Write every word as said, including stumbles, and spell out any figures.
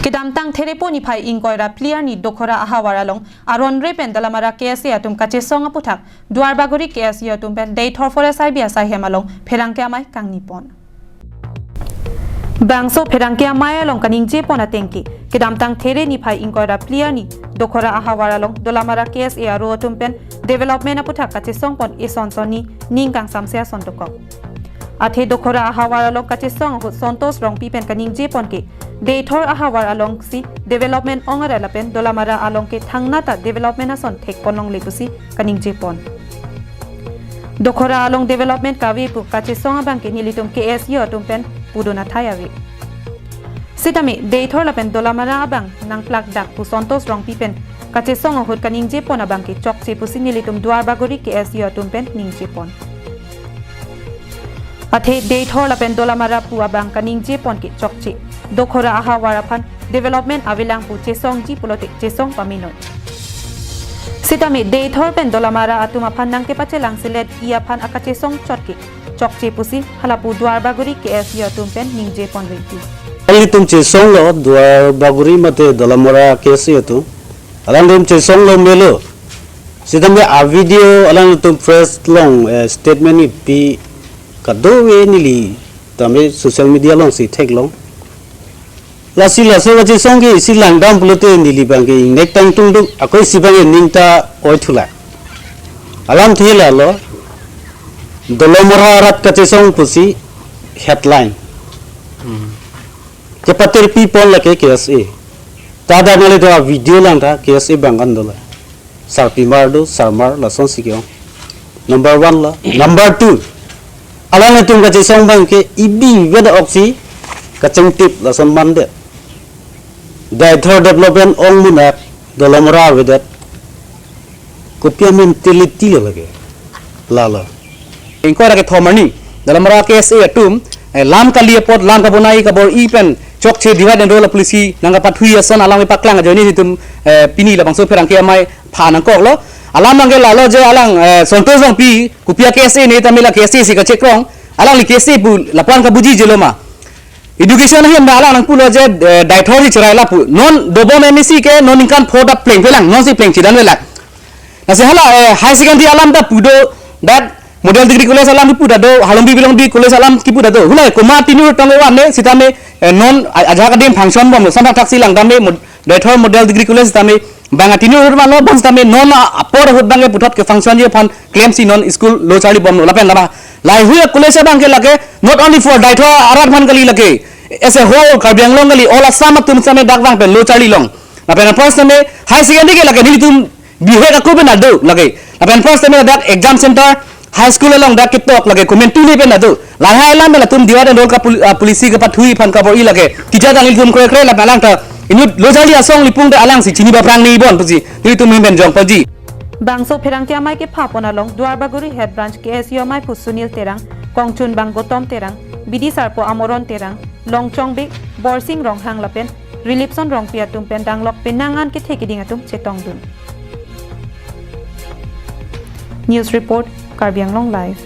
Kedamtang Therepo niphai ingkoi ra phli arni Dokhora ahavar along aron re pen Dolamara K S A atum kachesong aputhak Duarbagori K S A atum pen Deithor Forest I B asai hem along pherangke amei kangni pon. Bangso pherangke amei along kaningje pon atengke, kedamtang There niphai ingkoi ra phli arni Dokhora ahavar along Dolamara K S A aro atum pen development aputhak kachesong pon eson sonni ning kangsamse ason dokok. Athe Dokhora ahavar along kachesong ahut Santosh Rongpi pen kaningje pon ke, Deithor ahavar along si development ong arat lapen Dolamara along ke thangnat ta development ason thek pon longle pusi kaningje pon. Dokhora along development kave pu kachesong abang ke nelitum K S A atum pen pudun athai ave. Sitame Deithor lapen Dolamara abang nangplak dak pu Santosh Rongpi pen kachesong ahut kaningje pon abang ke chokche pusi nelitum Duarbagori K S A atum pen ningje pon. Athe Deithor lapen Dolamara pu abang kaningje pon ke chokche. Dokhora ahavar aphan development avelang pu chesongji pulote chesong pamenoi. Sitame Deithor pen Dolamara atum aphan nangkepachelang selet i aphan akachesong chot ke chokche pusi halapu Duarbagori K S A atum pen ningje pon riti. Alanglitum chesonglo Duarbagori mate Dolamara K S A atum. Alanglitum chesonglo melo. Sitame a video alanglitum press along, eh, statement ipi kadokave neli tame social media alongsi theklong. Lasi laso kachesong ke isi langdam pulote neli abang ke ingnek tang tungduk ako isi abang ke ning ta oi thulak. Alamthe lalo Dolamara arat kachesong pusi headline. Kepatirpi pon lake K S A. Ta dak nanglitum a video langtha K S A abang kan dola. Sarpimar do, sarmar, lasonsi ke-ong. Number one lo. Number two. Alanglitum kachesong abang ke ibi veda oksi kachengtip lason mandet. Deithor development ong munak Dolamara avedet. Kopi a-mentality lo lake. Lalo. Ingkoi ra kethom arni Dolamara K S A atum, eh, lam kali apot, lam kabonai kabor-i pen chokche divide and rule policy nangkapathui ason alam ipaklang ajoine nelitum, eh, pini labangso pherangke amei pha nangkoklo. Alam abang ke lalo je alang, eh, Santosh Rongpi, kopi a-K S A ne tame la K S A si kachekrong, alangli K S A pu lapu-an kabujijelo ma. Education ahem ta alang nangpulo je, eh, Deithor si cherai lapu. Non dobom M A C ke non ningkan pho ta plengphelang, nonsi plengchedan velak. Lasi hala, eh, higher secondary alam ta pu do, dak Model Degree College alam pu ta do, Harlongbi Bilongdi College alam kipu ta do. Hula koma tini tong ewan ne, sitame, eh, non a-, ajahak adim function bomlo, samthakthak si langdam ne, mod-, Deithor Model Degree College sitame, bang atini ahut vanlo, bang sitame non a-, apor ahut abang ke puthot ke functionji aphan klemsi non school lo charli bomlo lapen lama. Lahei-hui a-college abang ke lake not only for Deithor arat aphan kali lake, as a whole Karbi Anglong kali, all Assam atum sitame dak vang pen lo charlilong. Lapen apor sitame higher secondary ke lake nelitum bihek ako pen ta do lake. Lapen apor sitame dak exam center high school along dak ketok lake komantu le pen ta do. Lahei alam pen latum divide and rule ka pol-, ah, policy kapathui aphan kabor-i lake. Kija ta nelitum krekre lapen alang ta inut lo charli asong lipung ta alangsi chini baphrang ni bon pusi nelitum hem pen jong paji. Bangso pherangke amei kepha pon along Duarbagori Head Branch K S A ameiphu Sunil Terang, kongchunbang Gotom Terang, bidi sarpo Amoron Terang, Longchong Bey, Borsing Ronghang lapen Rilipson Rongpi atum pen danglok penang an kethe keding atum chetongdun. News report, Karbi Anglong Live.